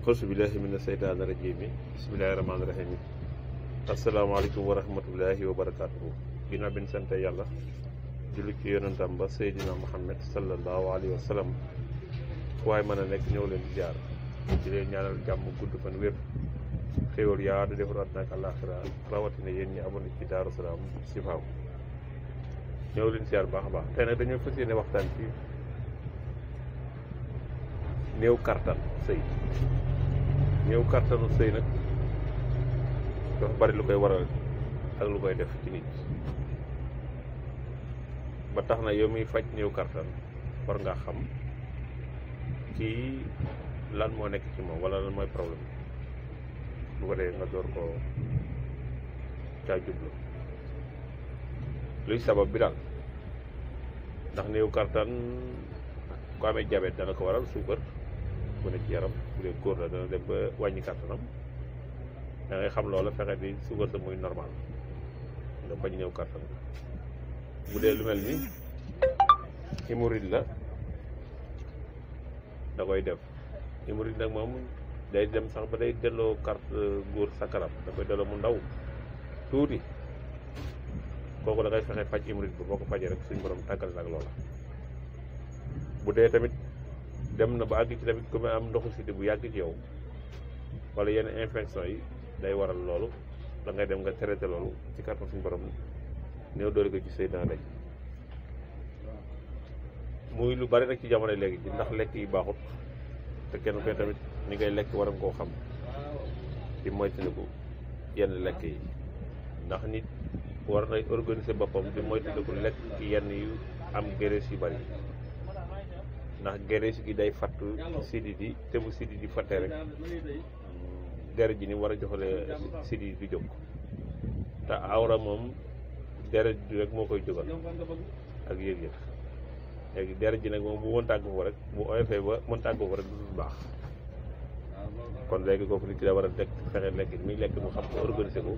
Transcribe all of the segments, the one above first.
auzu billahi mina seytaani rajiim bismillahi rahmaani rahiim asalaamaaleykum wa rahmatullahi wa barakaatuhu. ginnaaw bi ñu sant yàlla julli ci yonentam ba Seydina Muhammad sallallahu alayhi wa sallam waaye mën a nekk ñëw leen di jaar di leen ñaanal jàmm gudd fan wér xéwal yaa du defar àddina ak àllaaxira rawatina yéen ñi amoon ci Daaru Salaam Sifaaw ñëw leen ziar baax a baax. tey nag dañoo fas yéene waxtaan ci néew kartan sëy. néew kartanu sëy nag dafa bari lu koy waral ak lu koy def ci nit ba tax na yow miy faj néew kartan war nga xam ci lan moo nekk ci moom wala lan mooy problème bu ko dee nga door ko caa jublu luy sabab bi daal ndax néew kartan ku amee diabète dana ko waral, suukar bu ne ci yaram bu dee góor la dana dem ba wàññi kàttanam da ngay xam loola fexe di suukar sa muy normal nga bañ néew kàttan. bu dee lu mel ni hémorroïde la da koy def. hémorroïde nag moom day dem sax ba day delloo carte góor sa kanam da koy delloo mu ndaw tuuti kooku da ngay fexe faj hémorroïde ba boo ko fajee rek suñu borom tàggal ak loola. bu dee tamit dem na ba àgg ci tamit comme am ndoxu siti bu yàgg ci yow wala yenn infection yi day waral loolu da ngay dem nga traité loolu ci kàttan suñu borom néew doole ko ci sëy dana dañ. muy lu bari nag ci jamono léegi ci ndax lekk yi baaxut te kenn koy tamit ni ngay lekk war nga koo xam ci moytandiku yenn lekk yi ndax nit war nay organiser boppam di moytandiku lekk ci yenn yu am graisse yu bari ndax graisse gi day fattu sidit yi te bu sidit yi fattee rek deret ji ni war a joxale sidit bi jóg te awra moom deret ji rek moo koy jógal ak yëg-yëg. léegi deret ji nag moom bu mën tàggu ko rek bu oyofee ba mën tàggu ko rek du baax kon léegi kooku nit ki da war a lekk fexe lekk muy lekk mu xam ko organiser ko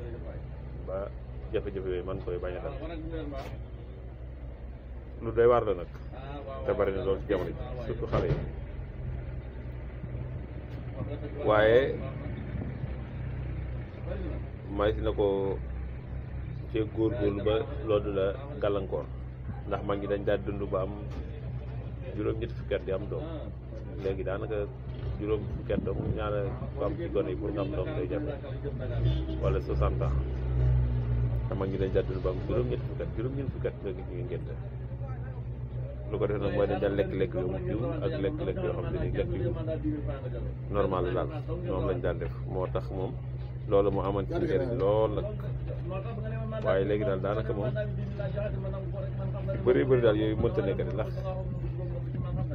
ba jafe-jafe yooyu man koy bañ a dal. lu doy waar la nag te bari na loolu ci jamono ji surtout xale yi waaye may si na ko cee góorgóorlu ba loolu la gàllankoor ndax mag ñi dañ daal dund ba am juróom-ñetti fukki at di am doom léegi daanaka juróom fukki at doom ñaara ko am ci gone yi pour nga am doom day jafe wala 60 ans te mag ñi dañ daal dund ba am juróom-ñetti fukki at nga gis ñu ngénte lu ko def nag mooy dañ daan lekk-lekk yu mujj ak lekk-lekk yoo xam ne ni lekk yu normal la daal moom lañ daan def moo tax moom loolu moo amoon ci njëriñ lool nag waaye léegi daal daanaka moom bëri daal yooyu mënta nekk ndax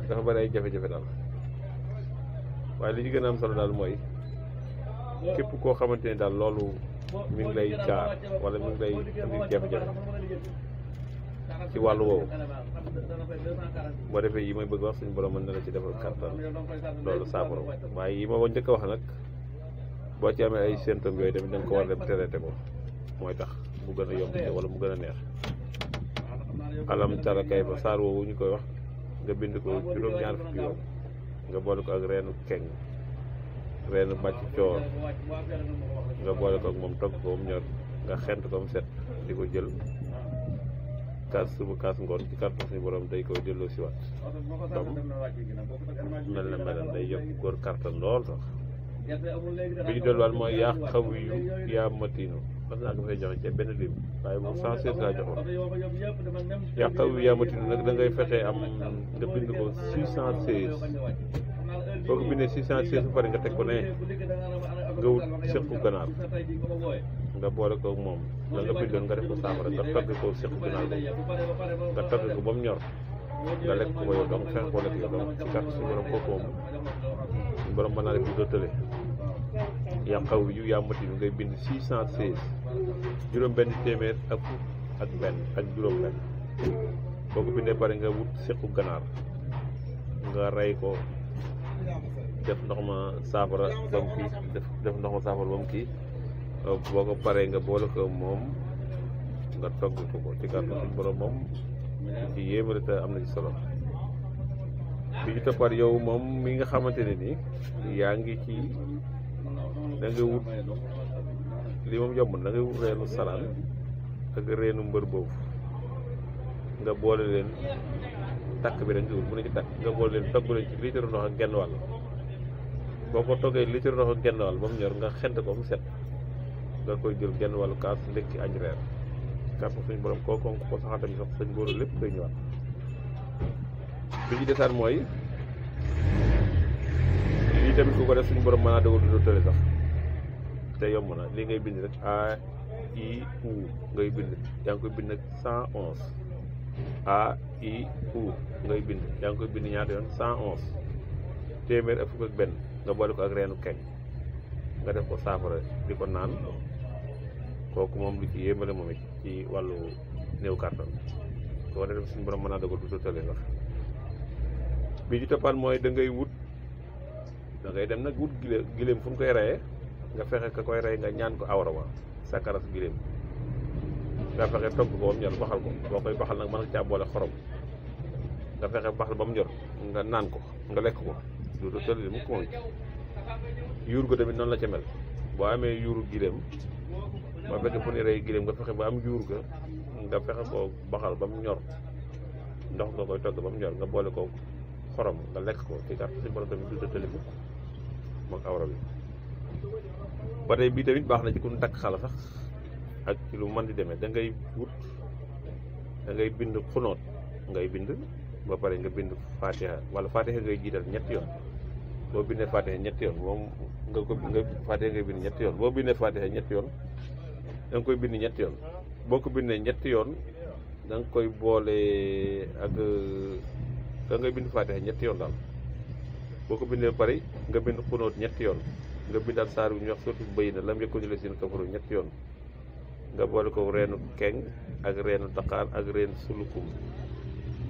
dafa bëri ay jafe-jafe daal waaye li ci gën a am solo daal mooy képp koo xamante ne daal loolu mi ngi lay gaar wala mi ngi lay indi jafe-jafe ci wàllu woowu boo defee yi may bëgg wax suñu borom mën na la ci defal kàttan loolu saafara waaye yi ma ko njëkk a wax nag boo ci amee ay symptômes yooyu tamit da nga ko war a dem traité ko mooy tax mu gën a yomb wala mu gën a neex. alam tara kayfa saar woowu ñu koy wax nga bind ko juróom-ñaar fukki yoon nga boole ko ak reenu keng reenu bàcc coor nga boole ko ak moom togg ko mu ñor nga xent ko mu set di ko jël kaas suba kaas ngoon ci kàttan suñu borom day koy delloo si waat comme mel na melan day yokk góor kàttan lool sax. bi ñu delluwaat mooy yaa xaw yu yaa matinu mas naa ko fay joxe ci benn lim waaye moom 116 laa joxoon yaa xaw yu yaa matinu nag da ngay fexee am nga bind ko 616 boo ko bindee 616 bu pare nga teg ko ne nga wut sequ ganaar nga boole ko moom la nga bindoon nga def ko saafara nga togg ko sequ ganaar nga togg ko ba mu ñor nga lekk ko yow donc fexe koo lekk yow donc ci kàtt suñu borom kooku moom suñu borom mën naa def doo tële yaa xaw yu yaa matinu ngay bind 616 juróom benn téeméer ak benn ak juróom benn boo ko bindee pare nga wut sequ ganaar nga rey ko def ndox ma saafara ba mu kii def ndox ma saafara ba mu kii boo ko paree nga boole ko moom nga togg ko ci kàttan suñu borom moom ci yéemale te am na ci solo bi ci toppaat yow moom mi nga xamante ne ni yaa ngi ci da nga wut li moom yomb na da ngay wut reenu salaan ak reenu mbër boobu nga boole leen takk bi rek nga wut bu ne ci takk nga boole leen togg leen ci litre ndox ak genn wàll boo ko toggee litre ndox ak genn wàll ba mu ñor nga xent ko mu set nga koy jël genn wàllu kaas ndekki añ reer kàpp suñu borom kooku ko saxal tamit sax sañ góor lépp koy ñëwaat bi ci desaan mooy lii tamit ku ko def suñu borom mën naa dogal du tële sax te yomb na lii ngay bind rek A-I-U ngay bind yaa ngi koy bind nag 111 A-I-U ngay bind yaa ngi koy bind ñaata yoon 111 téeméer ak fukk ak benn nga boole ko ak reenu keñ nga def ko saafara di ko naan kooku moom lu ci yéemale moom it ci wàllu néew kàttan koo def suñu borom mën naa dogal du tële sax bi ci toppaat mooy da ngay wut da ngay dem nag wut giléem fu mu koy reyee nga fexe ka koy rey nga ñaan ko awra wa sa karas giléem nga fexe togg ko ba mu ñor baxal ko boo koy baxal nag mën nga caa boole xorom nga fexe baxal ba mu ñor nga naan ko nga lekk ko du tële mu ko moom yuur ko tamit noonu la ca mel boo amee yuuru giléem boo fekkee fu ne rey giléem nga fexe ba am yuur ga nga fexe ko baxal ba mu ñor ndox nga koy togg ba mu ñor nga boole ko xorom nga lekk ko ci kàttan suñu borom tamit du tële mukk moom awra bi ba tey bii tamit baax na ci ku takk xala sax ak ci lu mën di demee da ngay wut da ngay bind xunoot ngay bind ba pare nga bind fatiha wala fatiha ngay jiital ñetti yoon boo bindee fatiha ñetti yoon moom nga fatiha ngay bind ñetti yoon boo bindee fatiha ñetti yoon da nga koy bind ñetti yoon boo ko bindee ñetti yoon da nga koy boole ak da ngay bind fatiha ñetti yoon daal boo ko bindee ba pare nga bind xunoot ñetti yoon nga bindaat saar bi ñuy wax surtout bëy na lam yëkkoni la seen kafaru ñetti yoon nga boole ko reenu keng ak reenu daqaar ak reenu sulukum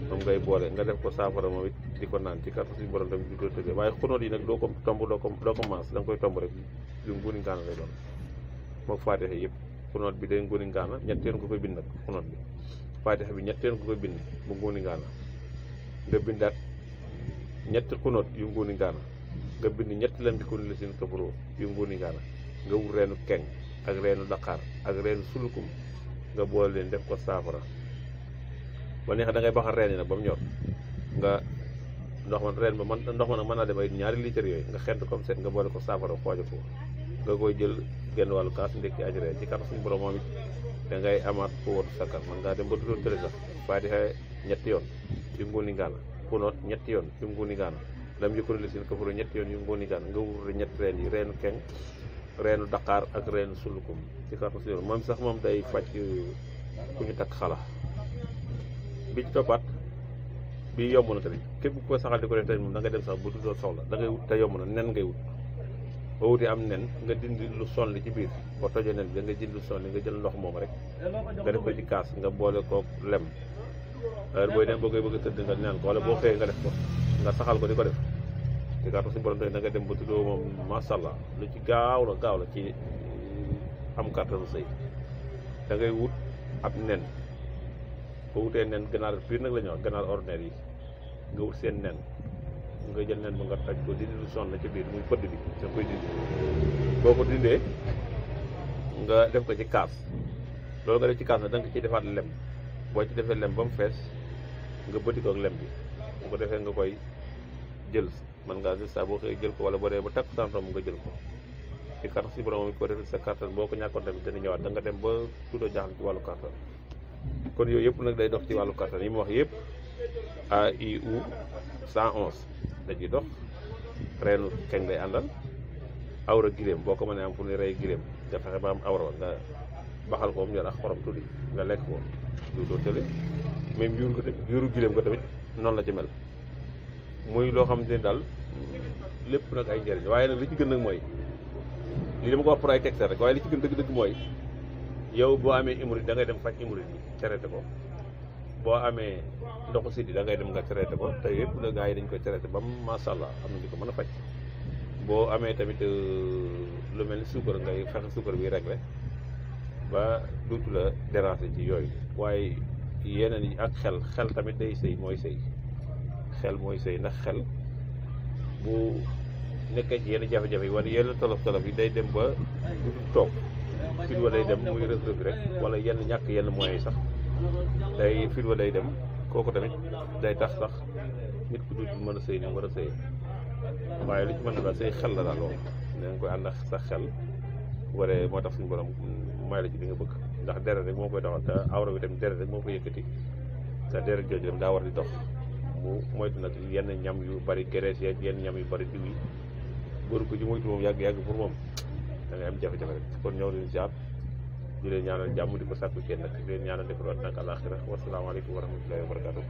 moom ngay boole nga def ko saafara moom it di ko naan ci kàttan suñu borom tamit di ko tëggee waaye xunoot yi nag doo ko tomb doo ko maas da nga koy tomb rek yu nguni ngaana lay doon mook faatixa yëpp xunoot bi day nguni ngaana ñetti yoon ko koy bind nag xunoot bi faatixa bi ñetti yoon ko koy bind mu nguni ngaana nga bindaat ñetti xunoot yu nguni ngaana nga bind ñetti lam bi ko ni la seen kafaroo yu nguni ngaana nga wut reenu keng ak reenu daqaar ak reenu sulukum nga boole leen def ko saafara ba neexee da ngay baxal reen yi nag ba mu ñor nga ndox ma reen ba ndox ma nag mën naa dem ay ñaari litre yooyu nga xent comme set nga boole ko saafara xooja ko nga koy jël genn wàllu kaas ndekki añ reer ci kàttan suñu borom moom it da ngay amaat ko watu sakkar man ngaa dem ba dudoon tële sax faatiha ñetti yoon yu nguni ngaana xunoot ñetti yoon yu nguni ngaana lam yëkkoni la seen kafaru ñetti yoon yu nguni ngaana nga wut ñetti reen yi reenu keng reenu daqaar ak reenu sulukum ci kàttan suñu borom moom sax moom day faj ku ñu takk xala bi ci toppaat bi yomb na tamit képp ko saxal di ko def tamit moom da ngay dem sax bu duddoo soxla da ngay wut te yomb na nen ngay wut boo wutee am nen nga dindi lu sonli ci biir boo tojee nen bi da nga dindi lu sonli nga jël ndox moom rek nga def ko ci kaas nga boole kook lem heure booy dem boo koy bëgg a tëdd nga naan ko wala boo xëyee nga def ko nga saxal ko di ko def ci kàttan suñu borom tamit da nga dem ba tuddoo moom masha Allah lu ci gaaw la ci am kàttanu sëy da ngay wut ab nen boo wutee nen ganaar piir nag la ñu wax ganaar ordinaire yi nga wut seen nen nga jël nen ba nga taj ko dindi lu sonn ci biir muy pëdd bi da koy dindi boo ko dindee nga def ko ci kaas loolu nga def ci kaas nag da nga ciy defaat lem boo ci defee lem ba mu fees nga bëti ko ak lem bi bu ko defee nga koy jël man ngaa jël saa boo xëyee jël ko wala boo dee ba takk santom nga jël ko ci kàttan si borom ko defee sa kàttan boo ko ñàkkoon tamit dana ñëwaat da nga dem ba tuddoo jaaxle ci wàllu kàttan kon yooyu yëpp nag day dox ci wàllu kàttan yi mu wax yëpp A-I-U 111 da ciy dox reenu keng day àndal awra giléem boo ko mënee am fu ne rey giléem nga fexe ba am awra nga baxal ko mu ñor ak xorom tuddi nga lekk ko du doo tële même yuur ko tamit yuuru giléem ko tamit noonu la ci mel muy loo xamante ne daal lépp nag ay njëriñ waaye nag li ci gën nag mooy lii dama ko wax pour ay texte rek waaye li ci gën dëgg-dëgg mooy yow boo amee hémorroïde da ngay dem faj hémorroïde bi traité ko boo amee ndoxu siti da ngay dem nga traité ko te yëpp la gars yi dañ koy traité ba masha Allah am na ñu ko mën a faj boo amee tamit lu mel ni suukar ngay fexe suukar bi réglé ba duutu la déranger ci yooyu waaye yeneen yi ak xel tamit day sëy mooy sëy xel mooy sëy ndax xel bu nekkee ci yenn jafe-jafe yi wala yenn tolof-tolof yi day dem ba du toog fit wa day dem muy rëg-rëg rek wala yenn ñàkk yenn moyens yi sax day fit wa day dem kooku tamit day tax sax nit ku dul mën a sëy ni mu war a sëy waaye lu ci mën na daal say xel la daal loolu ne nga koy ànd ak sa xel waree moo tax suñu borom may la ci li nga bëgg ndax deret rek moo koy doxal te awra bi tamit deret rek moo koy yëkkati te deret jooju dem daa war di dox mu moytu nag yenn ñam yu bari graisse yeeg yenn ñam yu bari diw yi góor ko ci moytu moom yàgg-yàgg pour moom da ngay am jafe-jafe rek kon ñëw leen ziar di leen ñaanal jàmm di ko sàkku kenn nag di leen ñaanal defal nag àlaxira wasalaamaaleykum wa rahmatullahi wa barakatuh